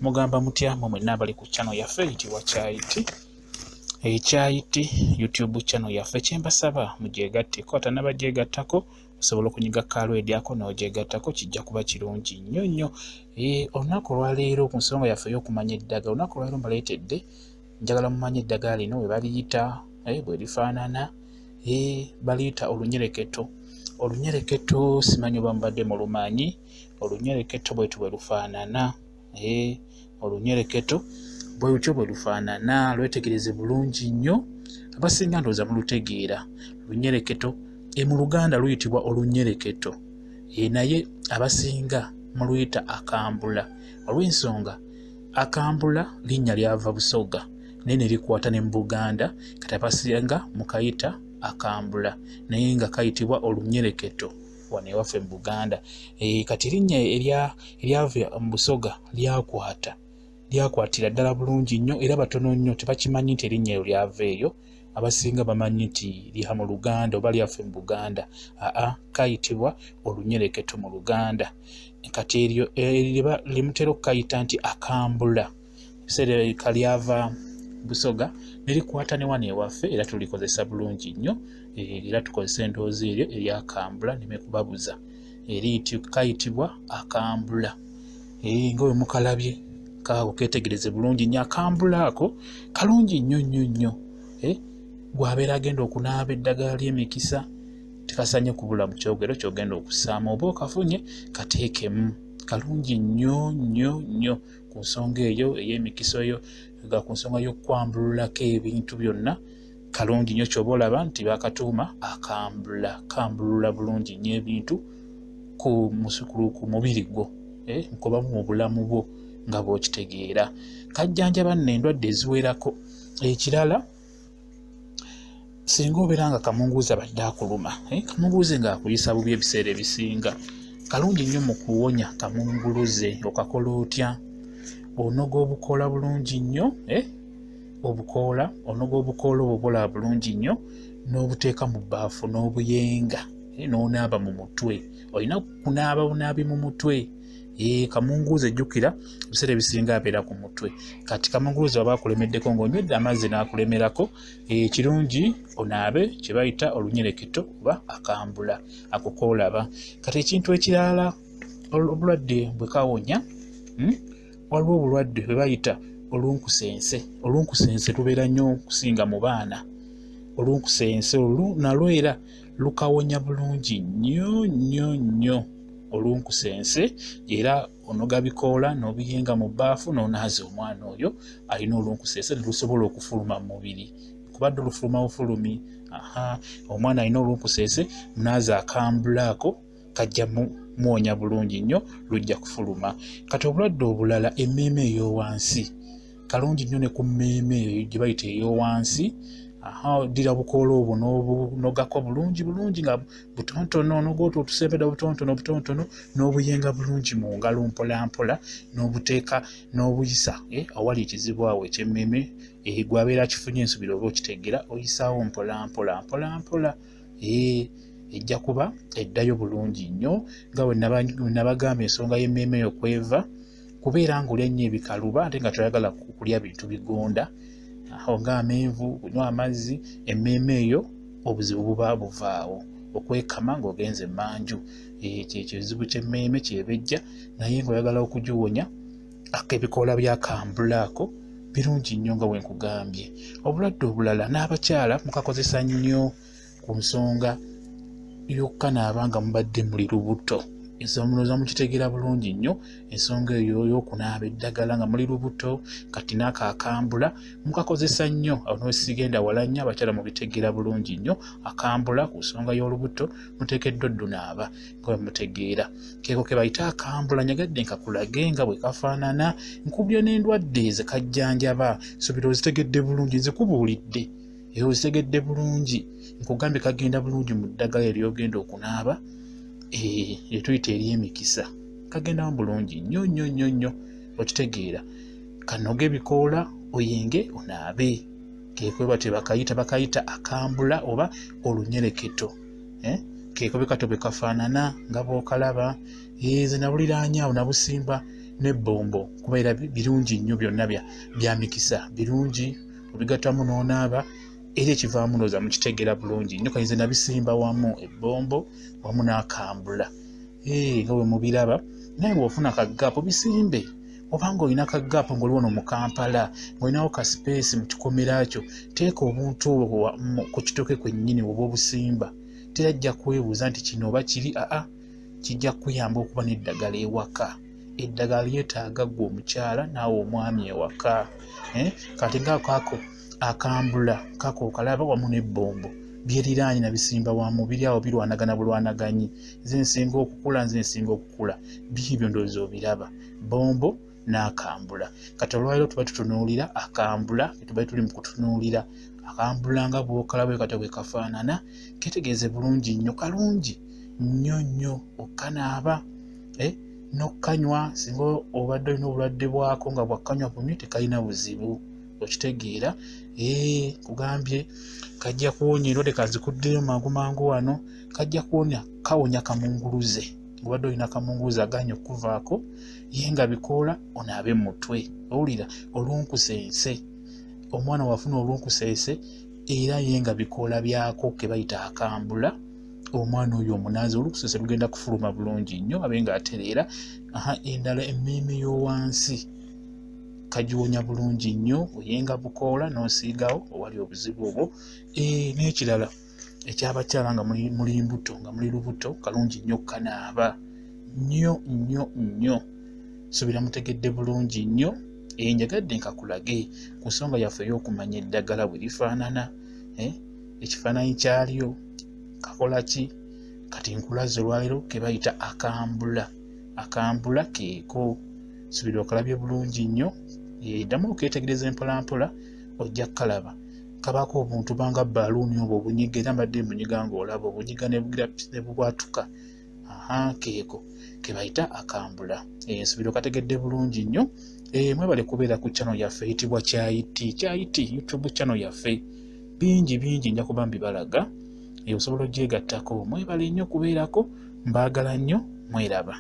Mugamba mutya mwe mwenna abali ku channel yaffe eyitibwa Kyayiti, Ekyayiti YouTube channel yaffe. Kyembasaba mugyegatteko, atanabagyegattako osobola okunyiga kalwedi ako n'ogyegattako, kijja kuba kirungi nnyo nnyo. Olunaku olwaleero ku nsonga yaffe ey'okumanya eddagala, olunaku olwaleero mbaleetedde, njagala mumanye eddagala lino bwe baliyita, bwe lifaanana. Baliyita olunyereketo. Olunyereketo simanyi oba mubadde mulumanyi. Olunyereketo bwetu bwe lufaanana. Olunyereketo bwe lutyo bwe lufaanana, lwetegereze bulungi nnyo. Abasinga ndowooza mulutegeera. Lunyereketo mu Luganda luyitibwa olunyereketo, naye abasinga muluyita akambula, olw'ensonga akambula linnya lyava Busoga naye ne likwata ne mu Buganda. Kati abasinga mukayita akambula, naye nga kayitibwa olunyereketo wano ewaffe mu Buganda. Kati erinnya eryava mu Busoga lyakwatira ddala bulungi nnyo, era batono nnyo tebakimanyi nti erinnya eryo lyava eyo. Abasinga bamanyi nti lya mu Luganda oba lyaffe mu Buganda. Aa, kayitibwa olunyereketo mu Luganda. Kati eryo limutera okukayita nti akambula, ebiseera kalyava Busoga ne likwata ne wano ewaffe, era tulikozesa bulungi nnyo. Era tukozesa endowooza eryo eryakambula neme kubabuza. Kayitibwa akambula nga bwe mukalabye kaako, keetegereze bulungi nnyo. Akambula ako kalungi nnyo nnyo nnyo. Gwabeera agenda okunaaba eddagala ly'emikisa, tekasanye kubula mu kyogero kyogenda okussaamu, oba okafunye kateekemu. Kalungi nnyo nnyo nnyo ku nsonga eyo ey'emikisa eyo, nga ku nsonga y'okwambululako ebintu byonna, kalungi nnyo. Kyoba olaba nti bakatuuma akambula, kambulula bulungi nnyo ebintu ku mubiri gwo, nkobamu mu bulamu bwo nga bw'okitegeera. Kajjanjaba nno endwadde eziwerako. Ekirala, singa obeera nga kamunguuzi abadde akuluma, kamunguuzi ng'akuyisa bubi ebiseera ebisinga, kalungi nnyo mu kuwonya kamunguluze. Okakola otya? Onoga obukoola bulungi nnyo, obukoola, onoga obukoola obwo bulaba bulungi nnyo, n'obuteeka mu bbaafu n'obuyenga, n'onaaba mu mutwe. Olina kunaaba bunaabi mu mutwe. Kamunguuze jjukira ebiseera ebisinga abeera ku mutwe. Kati kamunguluze waba akulemeddeko ng'onywedde amazzi n'akulemerako, kirungi onaabe kye bayita olunyereketo oba akambula ako koolaba. Kati ekintu ekirala, obulwadde bwe kawonya, waliwo obulwadde bwe bayita olunkusense. Olunkusense lubeera nnyo okusinga mu baana. Olunkusense olu nalwo era lukawonya bulungi nnyo nnyo nnyo. Olunkusense era onoga bikoola n'obiyenga mu bbaafu n'onaaza omwana oyo alina olunkusense, ne lusobola okufuluma mu mubiri, kubadde olufuluma bufulumi. Aha, omwana alina olunkusense munaaza akambula ako, kajja muwonya bulungi nnyo, lujja kufuluma. Kati obulwadde obulala, emmeeme ey'owansi, kalungi nnyo ne ku mmeeme eyo gye bayita ey'owansi. Aha, ddira bukoola obwo n'obunogako bulungi bulungi nga butonotono, onoga otwo otusembedde butonotono butonotono, n'obuyenga bulungi mu ngalo mpola mpola, n'obuteeka n'obuyisa awali ekizibu awo eky'emmeeme. Gwabeera akifunye ensubiro oba okitegeera, oyisaawo mpola mpola mpola mpola, ejja kuba eddayo bulungi nnyo. Nga bwe nabagamba, ensonga y'emmeeme eyo kweva kubeera ng'olya nnyo ebikaluba ate nga toyagala kulya bintu bigonda ng'amenvu, kunywa amazzi, emmeeme eyo obuzibu buba buvaawo. Okwekama ng'ogenze emmanju, kyekyo ekizibu ky'emmeeme kyebejja, naye ng'oyagala okugiwonya, ebikoola byakambula ako birungi nnyo nga bwe nkugambye. Obulwadde obulala, n'abakyala mukakozesa nnyo ku nsonga y'okukanaaba nga mubadde muli lubuto. Ensonga mukitegeera bulungi nnyo, ensonga eyo y'okunaaba eddagala nga muli lubuto. Kati n'ako akambula mukakozesa nnyo awo, nosigenda wala nnyo, abakyala mubitegeera bulungi nnyo. Akambula ku nsonga y'olubuto muteekeddwa oddunaaba nga bwe mutegeera. Keeko ke bayita akambula. Nyagadde nkakulage nga bwe kafaanana, nkubye n'endwadde ze kajjanjaba. Subira ozitegedde bulungi, nze kubuulidde era ozitegedde bulungi. Nkugambye kagenda bulungi mu ddagala eryogenda okunaaba etuyita ery'emikisa, kagendamu bulungi nnyo nnyo nnyo nnyo. Okitegeera, kanoga ebikoola oyenge onaabe. Keeko batyo bakayita, bakayita akambula oba olunyereketo. Keeko bwe katyo bwe kafaanana nga bw'okalaba. Nze nabuliraanye awo, nabusimba N'ebbombo kubeera birungi nnyo, byonna bya mikisa birungi, obigattamu n'onaaba era ekivaamu ndowooza mukitegeera bulungi nnyo. Kayinza nabisimba wamu ebbombo wamu n'akambula nga bwe mubiraba. Naye bw'ofuna kagaapu bisimbe, obanga olina kagaapu ng'oli wano mu Kampala ng'olinawo ka space mu kikomera kyo, teeka obuntu obwo ku kitooke kwennyini oba obusimba, terajja kwebuuza nti kino oba kiri. Aa, kijja kukuyamba okuba n'eddagala ewaka. Eddagala lyetaaga ggwe omukyala naawe omwami ewaka. Kati ng'ako akambula kako okalaba wamu n'ebbombo byeriraanye nabisimba wamu, biri awo birwanagana bulwanaganyi, nze nsinga okukula, nze nsinga okukula, biibyo ndowooza obiraba, bbombo n'akambula. Kati olwaleero tuba tutunuulira akambula, tuba tuli mu kutunuulira akambula nga bw'okalaba kati bwe kafaanana, ketegeeze bulungi nnyo, kalungi nnyo nnyo okanaaba n'okkanywa. Singa obadde olina obulwadde bwako nga bwakkanywa bunywi tekalina buzibu, okitegeera. Kugambye kajja kuwonya endwadde, kanzikuddeyo mangu mangu wano, kajja kuwonya, kawonya kamunguluze. Ng'obadde olina kamunguluze agaanye okukuvaako, ye nga bikoola onaabe mutwe, owulira olunkusense. Omwana wafuna olunkusense era ye nga bikoola byako ke bayita akambula, omwana oyo omunaazi olukusense lugenda kufuluma bulungi nnyo abe ng'atereera. Endala emmeeme y'owansi kagiwonya bulungi nnyo, oyenga bukoola n'osiigawo owali obuzibu obwo. N'ekirala ekyabakyala nga muli mbuto, nga muli lubuto, kalungi nnyo kanaaba nnyo nnyo nnyo. Suubira mutegedde bulungi nnyo. Njagadde nkakulage ku nsonga yaffe ey'okumanya eddagala bwe lifaanana, ekifaananyi kyalyo kakola ki. Kati nkulaze olwaleero ke bayita akambula. Akambula keeko, suubira okalabye bulungi nnyo. Ddamu okeetegereza empolampola ojja kukalaba. Kabaako obuntu banga bbaluuni obwo obunyiga, era mbadde mbunyiga ng'olaba obunyiga ne bugira ne bubwatuka. Keeko ke bayita akambula. Nsuubira okategedde bulungi nnyo. Mwebale kubeera ku channel yaffe eyitibwa Kyayiti, Kyayiti YouTube channel yaffe. Bingi bingi nja kuba mbibalaga, osobola ogyegattako. Mwebale nnyo kubeerako, mbaagala nnyo, mweraba.